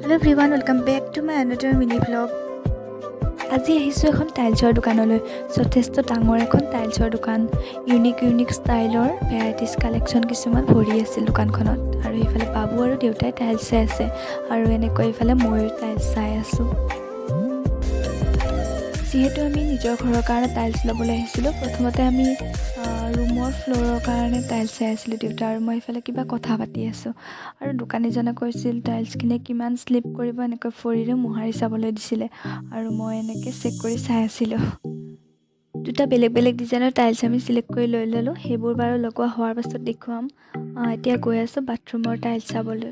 Hello everyone, welcome back to my another mini vlog. আজি আহিছোঁ এখন টাইলছৰ দোকানলৈ। যথেষ্ট ডাঙৰ এখন টাইলছৰ দোকান। ইউনিক ইউনিক ষ্টাইলৰ ভেৰাইটিজ কালেকশ্যন কিছুমান ভৰি আছিল দোকানখনত। আৰু এইফালে বাবু আৰু দেউতাই টাইলছ চাই আছে আৰু এনেকৈ এইফালে ময়ো টাইলছ চাই আছোঁ। যিহেতু আমি নিজৰ ঘৰৰ কাৰণে টাইলছ ল'বলৈ আহিছিলোঁ, প্ৰথমতে আমি ৰুমৰ ফ্ল'ৰৰ কাৰণে টাইলছ চাই আছিলোঁ। দেউতা আৰু মই এইফালে কিবা কথা পাতি আছোঁ আৰু দোকানীজনে কৈছিল টাইলছখিনিয়ে কিমান শ্লিপ কৰিব, এনেকৈ ভৰিৰে মোহাৰি চাবলৈ দিছিলে আৰু মই এনেকৈ চেক কৰি চাই আছিলোঁ। দুটা বেলেগ বেলেগ ডিজাইনৰ টাইলছ আমি চিলেক্ট কৰি লৈ ল'লোঁ। সেইবোৰ বাৰু লগোৱা হোৱাৰ পাছত দেখুৱাম। এতিয়া গৈ আছোঁ বাথৰুমৰ টাইলছ চাবলৈ।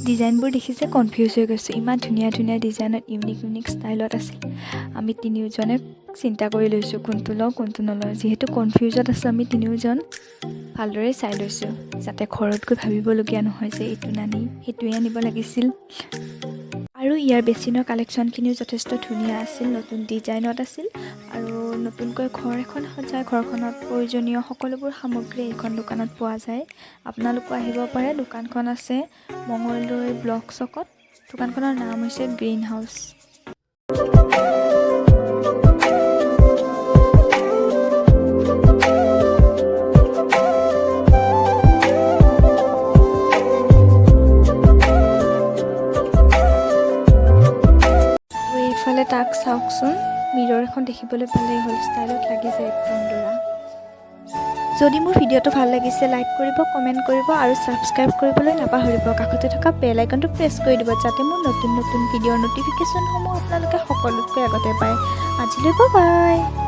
ডিজাইনবোৰ দেখিছে, কনফিউজ হৈ গৈছোঁ। ইমান ধুনীয়া ধুনীয়া ডিজাইনত, ইউনিক ইউনিক ষ্টাইলত আছিল। আমি তিনিওজনে চিন্তা কৰি লৈছোঁ, কোনটো লওঁ, কোনটো নলওঁ। যিহেতু কনফিউজত আছোঁ আমি তিনিওজন, ভালদৰে চাই লৈছোঁ, যাতে ঘৰত গৈ ভাবিবলগীয়া নহয় যে এইটো নানি সেইটোৱে আনিব লাগিছিল। আৰু ইয়াৰ বেচিনৰ কালেকশ্যনখিনিও যথেষ্ট ধুনীয়া আছিল, নতুন ডিজাইনত আছিল। আৰু নতুনকৈ ঘৰ এখন সজাই ঘৰখনত প্ৰয়োজনীয় সকলোবোৰ সামগ্ৰী এইখন দোকানত পোৱা যায়। আপোনালোকো আহিব পাৰে। দোকানখন আছে মঙলদৈ ব্লক চকত। দোকানখনৰ নাম হৈছে গ্ৰীণ হাউচ। আৰু এইফালে তাক চাওকচোন, মিৰৰ এখন দেখিবলৈ পালেই হ'ল, ষ্টাইলত লাগি যায় একদম দৰা। যদি মোৰ ভিডিঅ'টো ভাল লাগিছে, লাইক কৰিব, কমেণ্ট কৰিব আৰু ছাবস্ক্ৰাইব কৰিবলৈ নাপাহৰিব। কাষতে থকা বেল আইকনটো প্ৰেছ কৰি দিব, যাতে মোৰ নতুন নতুন ভিডিঅ'ৰ ন'টিফিকেশ্যনসমূহ আপোনালোকে সকলোতকৈ আগতে পায়। আজিলৈ বাই।